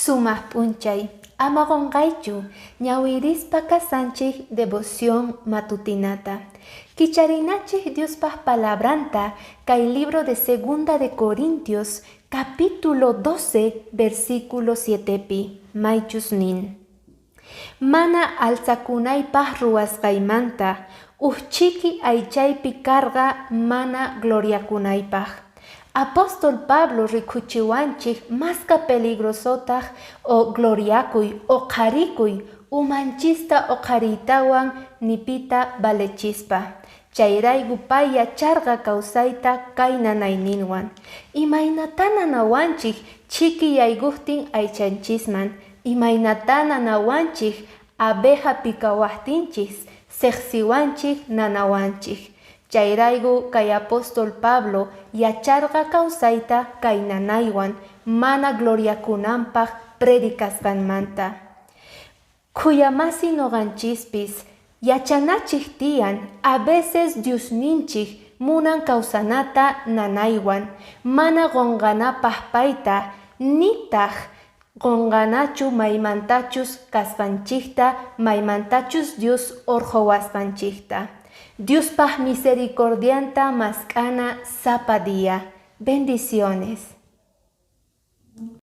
Sumaq p'unchay, ama qunqaychu ñawirispa kasanchik devoción matutinata. Kicharinachik Diospaq palabranta kay libro de Segunda de Corintios capítulo 12 versículo 7pi maychus nin: Mana alzakunaypaq ruwasqaymanta uj chiki aychaypi karqa mana gloriakunaypaq. Apóstol Pablo rikuchiwanchik maska peligrosotaq o gloriakuy oqharikuy umanchista oqhariytawan nipita valechispa. Chayrayku pay yacharqa kawsayta kay nanayninwan. Imaynata nanawanchik chiki yaykuqtin aychanchisman, imaynata nanawanchik abeja pikawaqtinchis, siqsiwanchik nanawanchik. Chayrayku kay apóstol Pablo yacharqa kawsayta kay nanaywan mana gloriakunanpaq predicasqanmanta. Khuyamasi noqanchispis yachanachik tiyan a veces Diosninchik munan kawsanata nanaywan, mana qunqanapaq payta, nitaq qunqanachu maymantachus kasqanchikta, maymantachus Dios urquwasqanchikta. Diospaq misericordianta mask'ana sapa día. Bendiciones.